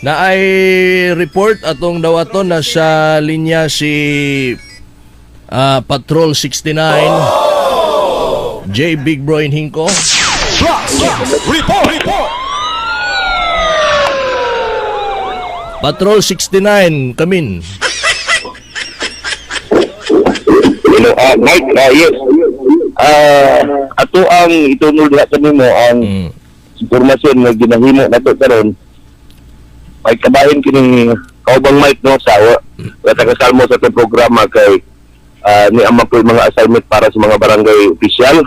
Na ay report atong dawaton na sa linya si Patrol 69 J Big Bro Hingko. Plus Report. Report. Patrol 69 kamin. Hello, Mike, yes. Ato ang itunol na sa nimo ang impormasyon nga ginahimo nato karon. May kabahin kini, kaubang Mike, no, sa wa taga-salmo sa atong programa kay ni ama ko mga assignment para sa mga barangay official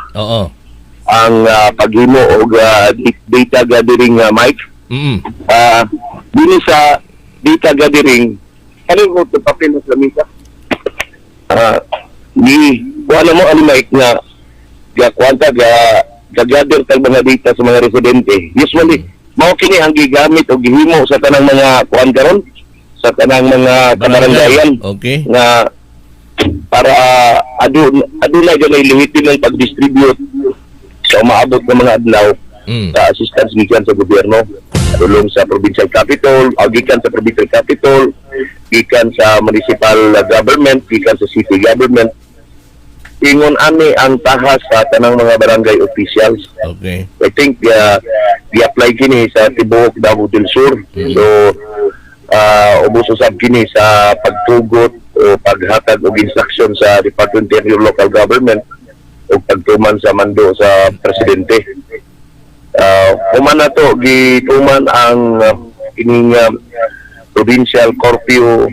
ang paghimo og data gathering, Mike. Dini sa data gathering kani ko to papel sa lamisa. Di kuha na mo ani, Mike, nga ga kwanta ga ga-gather tag mga data sa mga residente. Usually mao kini ang gigamit o gihimo sa tanang mga kuan karon, sa tanang mga kabarangayan nga para adunay ganay lihitin ng pag-distribute sa umaabot ng mga adlaw sa assistance gikan sa gobyerno, tulong sa provincial capital o gikan sa provincial capital, gikan sa municipal government, gikan sa city government. Ingon ani ang tahas sa tanang mga barangay officials. I think gi-apply kini sa tibuok Davao del Sur. So ubos usab kini sa pagtugot o paghatag og instruction sa Department of Interior Local Government o pagtuman sa mando sa presidente. Human na to gituman ang kining provincial curfew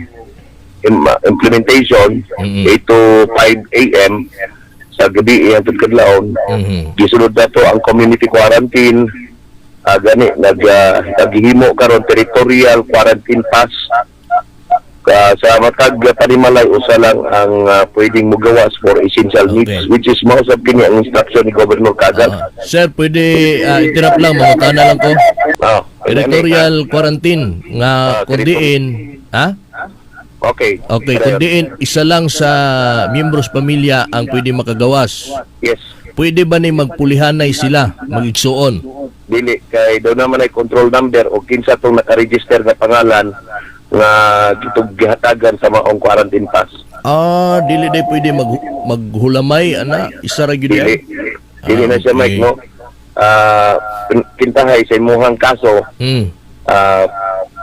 implementation 8 to 5 a.m. sa gabi iyang kadlawon. Gisunod na to ang community quarantine. Gani naghihimo karon territorial quarantine pass. Ka sa matag panimalay, usa lang ang pwedeng mugawas for essential needs, which is mao sab kini ang instruction ni Governor Cagang. Sir, pwede itirap lang, mangutana lang ko. Territorial quarantine nga kung diin, ha? Okay. Okay, kung diin isa lang sa miyembros pamilya ang pwede makagawas. Yes. Pwede ba ni magpulihanay sila, magigsuon? Dili, kay daw naman ay control number o kinsa tong naka-register na pangalan nga gitug gihatagan sa maong quarantine pass. Ah, dili day pwede maghulamay ana, isa ra gyud Dili. ay. Dili na siya, Mike, no. Kintahay sa imuhang kaso,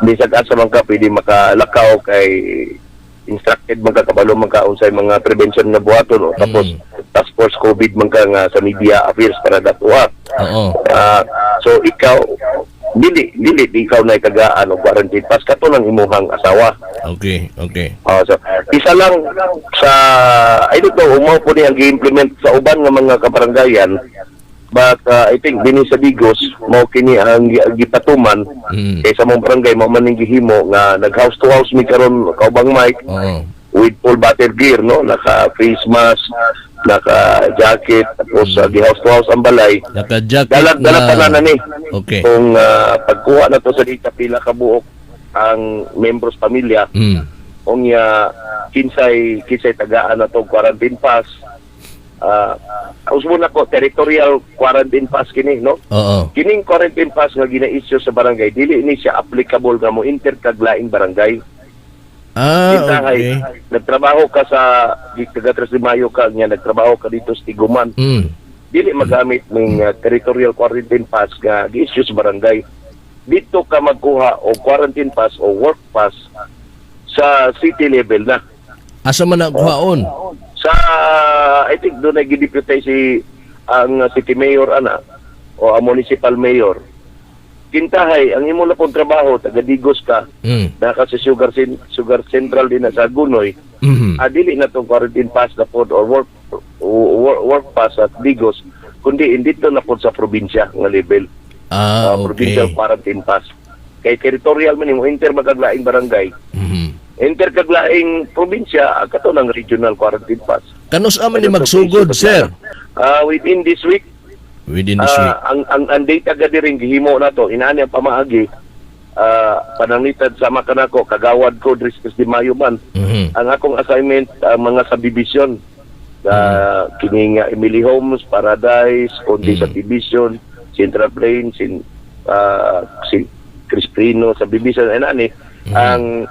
bisag asa man ka pwede makalakaw kay instructed man ka, kabalo man ka unsay mga prevention na buhaton o tapos task force COVID man ka nga sa media affairs para datuha. So ikaw dili dili di ikaw na ikagaan og quarantine pass kato lang imuhang asawa. Okay. So isa lang sa, I don't know umaw po ni ang gi-implement sa uban nga mga kabarangayan, but I think dinhi sa Digos mao kini ang gipatuman kay sa mong barangay mao man ning gihimo nga nag house to house mi karon, kaubang Mike, with full battle gear, no, naka face mask, naka jacket, tapos gi house to house ang balay. Naka-jacket Dala dala na pa na ni kung pagkuha na to sa data pila ka buok ang membros pamilya, unya kinsay kinsay tagaan na to quarantine pass. Usbon nako, territorial quarantine pass kini, no. Kining quarantine pass nga gina-issue sa barangay, dili ni siya applicable nga mo enter kag laing barangay. Kintahay, nagtrabaho ka sa taga Tres de Mayo ka nya nagtrabaho ka dito sa Tiguman, dili magamit ning territorial quarantine pass nga gi-issue sa barangay. Dito ka magkuha og quarantine pass o work pass sa city level na. Asa man na kuhaon? Sa, I think doon ay gidepute si ang city mayor ana o ang municipal mayor. Kintahay ang imo na pong trabaho, taga Digos ka, naka sa Sugar Central din na sa Gunoy, dili na tong quarantine pass na pod or work pass at Digos, kundi dito na pod sa probinsya nga level. Provincial quarantine pass kay territorial man imo enter magkaglaing barangay, enter kaglaing probinsya, kato ng regional quarantine pass. Kanus-a man ni magsugod, sir? Within this week. Within this week. Ang data gathering gihimo na to inani ang pamaagi. Pananglitan sama kanako, kagawad ko diri sa Tres de Mayo man. Ang akong assignment, ang mga subdivision kining Emily Homes, Paradise, Conde Subdivision, Central Plain, sin Crispino subdivision ay nani ang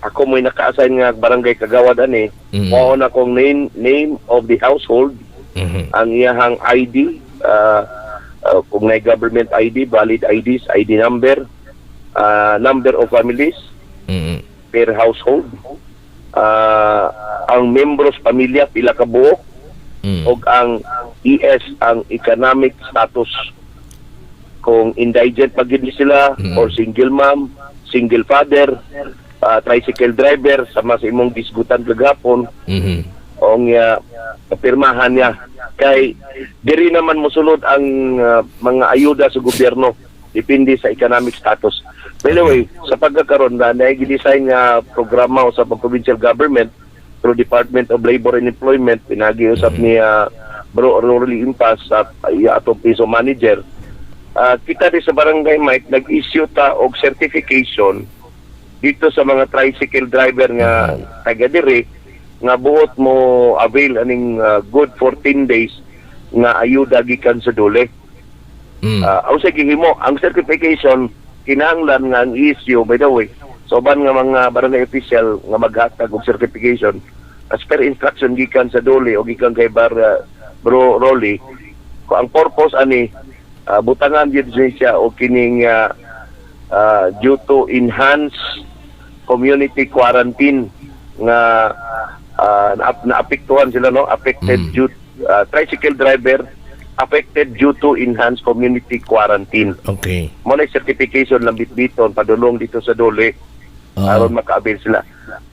ako mo'y naka-assign nga barangay kagawad ani. Mao na kong name name of the household, ang iyahang ID, kung may government ID, valid IDs, ID number, number of families per household, ang membros pamilya pila ka buok, ug ang ES, ang economic status, kung indigent pa gid ni sila or single mom, single father, tricycle driver sa mas imong disgutan kagapon o nga pirmahan niya kay diri naman mosulod ang mga ayuda sa gobyerno depende sa economic status. By the way, sa pagkakaroon na naigi-design nga programa sa provincial government through Department of Labor and Employment, pinagi usab ni Bro Rolly Impas sa atong PESO manager. Kita di sa barangay, Mike, nag-issue ta og certification dito sa mga tricycle driver nga taga diri nga buot mo avail aning good 14 days nga ayuda gikan sa DOLE. Ang sa gihimo, ang certification kinahanglan nga ang issue, by the way, so uban nga mga barangay official nga maghatag og certification as per instruction gikan sa DOLE o gikan kay Bar Bro Rolly ko, ang purpose ani butangan gyud siya og kining due to enhance community quarantine nga naapektuhan sila, no, affected due tricycle driver affected due to enhanced community quarantine. Mo na certification lang bitbiton padulong dito sa DOLE aron maka-avail sila.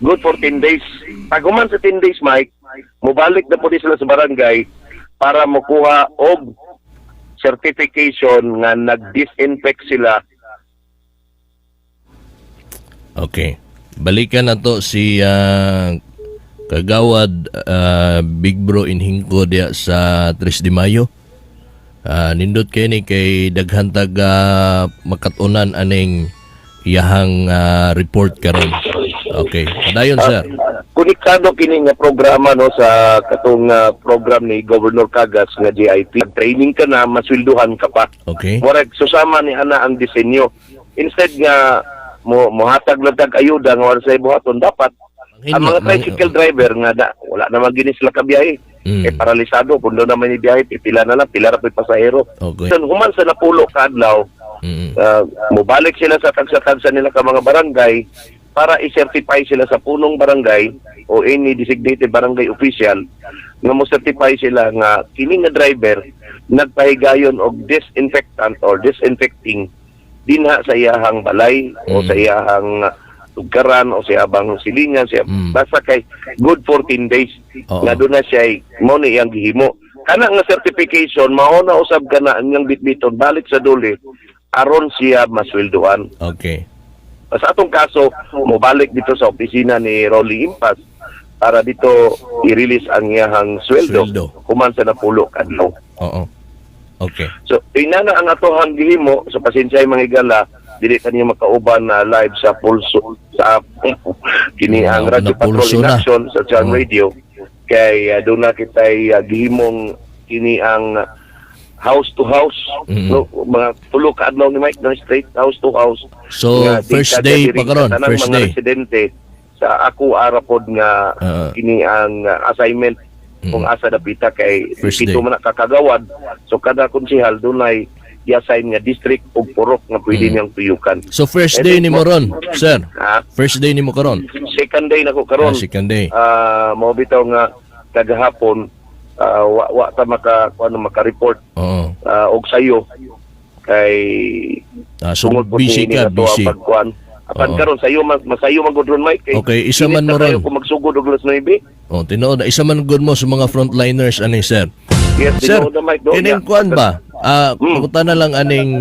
Good for 10 days. Pag human sa 10 days, Mike, mobalik na po di sila sa barangay para mokuha og certification nga nag-disinfect sila. Okay. Balikan na to si Kagawad Big Bro Inhingko diya sa 3 de Mayo. Nindot kay ni kay daghan tag makatunan aning iyahang report karon. Okay. Padayon, sir. Konektado kini nga programa, no, sa katong program ni Governor Cagas nga GIP. Training ka na, maswelduhan ka pa. Murag susama ni ana ang disenyo. Instead nga mo mohatag lang tag ayuda nga wala sa buhaton, dapat ang mga tricycle driver nga da, wala naman gini sila kabiyahe. Eh paralisado kung doon naman ni biyahe, pipila na lang, pila ra po'y pasahero. So, human sa napulo ka adlaw, mobalik sila sa tagsa-tagsa nila ka mga barangay para i-certify sila sa punong barangay o any designated barangay official nga mo certify sila nga kini nga driver nagpahigayon og disinfectant or disinfecting dinha sa iyahang balay o sa iyahang tugkaran o sa iyahang silingan siya, basta kay good 14 days nga doon na siya mo ni iyang gihimo kana nga certification. Mao na usab kana ang iyang bitbiton balik sa DOLE aron siya masweldoan. Sa atong kaso, mobalik dito sa opisina ni Rolly Impas para dito i-release ang iyahang sweldo, Sweldo. human sa napulo kadlaw. So, inana ang atohang gihimo sa pasensya mga higala, dili ta niyo makauban na live sa pulso sa kini ang Radyo Patrol Napulso in na. Action sa Charm Radio kay doon na kitay gihimong kini ang house to house, no, mga tulo ka adlaw ni Mike, no, straight house to house So, nga di first ka day diri pa karon, sa tanang first mga day. residente sa ako ara pod nga kini ang assignment kung asa dapita kay First pito day. man na kakagawad, so kada konsehal dunay i-assign nga district ug purok nga pwede niyang tuyukan. So first day ni mo ron, sir. Ha? First day ni mo karon. Second day na ko karon. Ah, second day. Mao bitaw nga kagahapon wa, wa ta maka kuano maka-report og sayo kay Ah, so tungod po busy niini ka, nga to ang busy. pagkuan. Apan karon sayo man, masayo man gud ron, Mike, kay Okay, isa man init mo na kayo ron. kung magsugod og alas 9. Oh, tinuod na isa man gud mo sa mga frontliners ani, sir. Yes, Sir, tinuod na, Mike, do. kining kuan ba? Pangutan na lang aning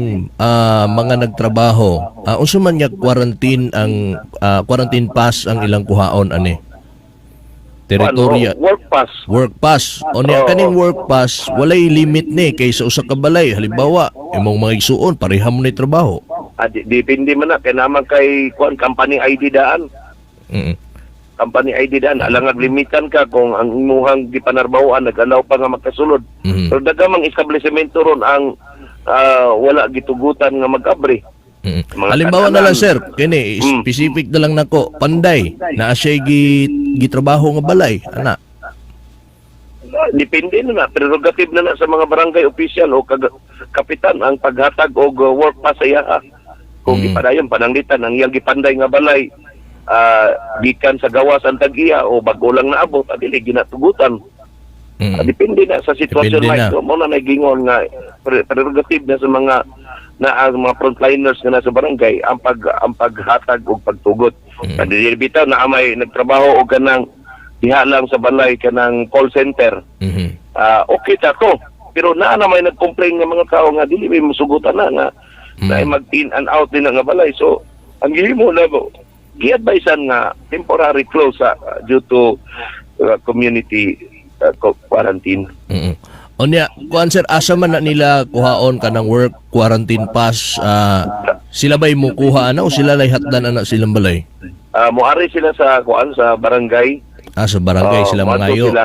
mga nagtrabaho. Unsa man nga quarantine ang quarantine pass ang ilang kuhaon ani? Territorial Ano, work pass. Work pass. O niya kaning work pass, walay limit ni kay sa usa ka balay halimbawa imong mga igsuon pareha mo ni trabaho. Ah, depende man na kay naman kay kuan company ID daan. Company ID daan, alangag limitan ka kung ang imuhang gipanarbahoan nag-allow pa nga magkasulod. Pero daghang establishmento ron ang wala gitugutan nga mag-abre. Mga Halimbawa na lang, kanalan. sir, kini specific na lang nako, Panday, naa siya gitrabaho nga balay, ana. Depende na na, prerogative na na sa mga barangay official o kapitan ang paghatag og work pass sa iyaha. Kung gipadayon pananglitan ang iyang gipanday nga balay gikan sa gawas ang tag-iya o bago lang naabot, dili ginatugutan. Depende na sa sitwasyon. Depende Mike. na. So, mao na nagingon nga prerogative na sa mga na ang mga frontliners nga nasa barangay ang paghatag og pagtugot. Mm. Bitaw na may nagtrabaho og kanang diha lang sa balay, kanang call center. Okay ta to. Pero naa na may nag-complain nga mga tao nga dili may musugutan na nga na mag in and out din na nga balay. So ang gihimo na mo, gi-advisean nga temporary close due to community quarantine. Unya, kuan sir, asa man na nila kuhaon kanang work quarantine pass? Sila ba'y mukuha ana o sila lay hatdan ana silang balay? Moari sila sa kuan, sa barangay. Ah, sa barangay sila Moadto mangayo. sila,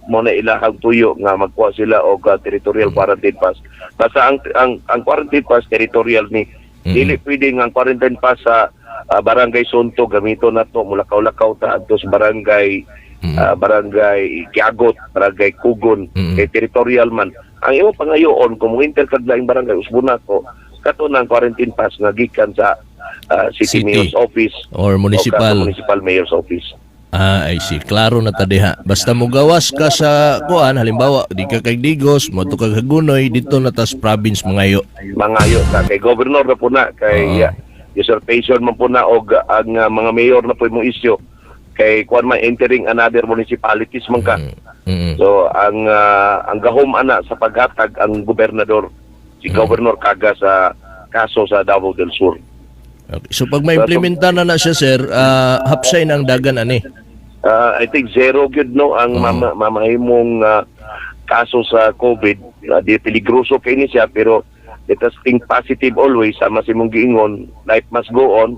mo na ilahang tuyo nga magkuha sila og territorial quarantine pass. Basta ang quarantine pass territorial ni. Dili pwede nga ang quarantine pass sa barangay Sonto gamito na to mulakaw-lakaw ta adto sa barangay barangay Giagot, barangay Kugon, kay territorial man. Ang imo pangayoon kung mo-enter kag laing barangay, usbon nako kato ng quarantine pass nga gikan sa city, City. mayor's office or o municipal. sa municipal mayor's office. Ah, I see. Klaro na ta diha. Basta mogawas ka sa kuan, halimbawa, di ka kay Digos, moadto kag Hagonoy, dito na tas province mangayo. Mangayo ka kay governor na po na kay usurpation man po na og ang mga mayor na po imong issue kay kuan man, entering another municipalities man ka. So ang gahom ana sa paghatag ang gobernador, si Governor Caga sa kaso sa Davao del Sur. Okay. So pag ma-implementa na na siya, sir, hapsay na ang dagan ani. I think zero gyud no ang mamahimong kaso sa COVID. Di peligroso kay ni siya, pero let us think positive always, sama sa imong giingon, life must go on.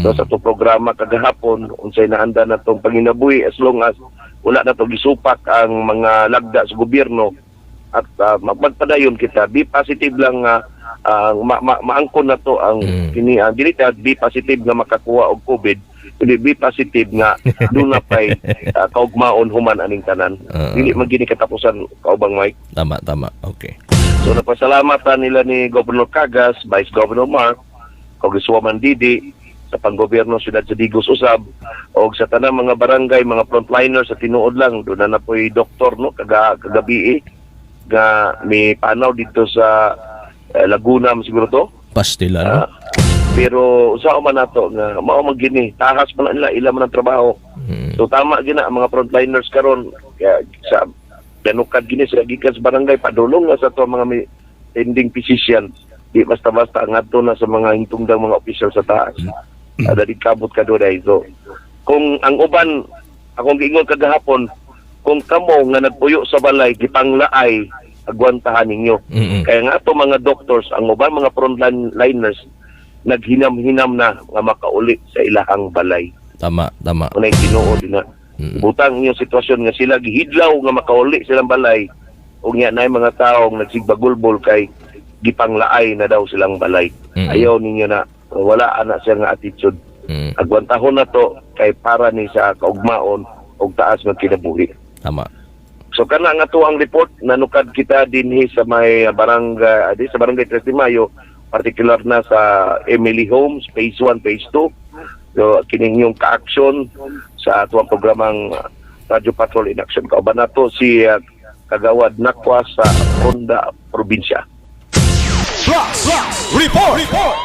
So sa to programa kagahapon, unsay naanda na tong panginabuhi as long as wala na to gisupak ang mga lagda sa gobyerno at magpadayon kita, be positive lang nga maangkon na to ang kini ang dili ta be positive nga makakuha og COVID, kundi be positive nga duna pay kaugmaon human aning tanan. Dili man gini katapusan, kaubang Mike. Tama, tama. Okay. So napasalamatan nila ni Governor Cagas, Vice Governor Mark, Congresswoman Didi, sa panggobyerno siyudad sa Digos usab og sa tanang mga barangay, mga frontliners. Sa tinuod lang, doon na na po'y doktor no kagabi eh, nga may panaw dito sa Laguna siguro to. Pastila, no? Ah, pero sa man nato nga mao man gini, tahas man na nila, ila man ang trabaho. So tama gina ang mga frontliners karon, kaya sa danukad gini sila gikan sa barangay padulong na sa to mga may attending physician, di basta-basta ngadto na sa mga hintungdang mga official sa taas. Dali kabot ka doon. So kung ang uban, akong giingon kagahapon, kung kamo nga nagpuyo sa balay gipanglaay, agwantahan ninyo. Kaya nga ato mga doctors, ang uban mga frontliners naghinam-hinam na nga makauli sa ilahang balay. Tama, tama. Unay tinuod na. Butang inyong sitwasyon nga sila gihidlaw nga makauli silang balay ug nya naay mga taong nagsigbagulbol kay gipanglaay na daw silang balay. Ayaw ninyo na, wala ana siya nga attitude. Agwantahon na to kay para ni sa kaugmaon og taas nga kinabuhi. Tama. So kana nga to ang report nanukad kita dinhi sa may barangay di sa barangay 3 de Mayo, particular na sa Emily Homes Phase 1, Phase 2. So kining yung ka-action sa atuang programang Radyo Patrol in Action. Kauban nato si Kagawad Nakwa sa Ronda Probinsya. Plus Report. Report.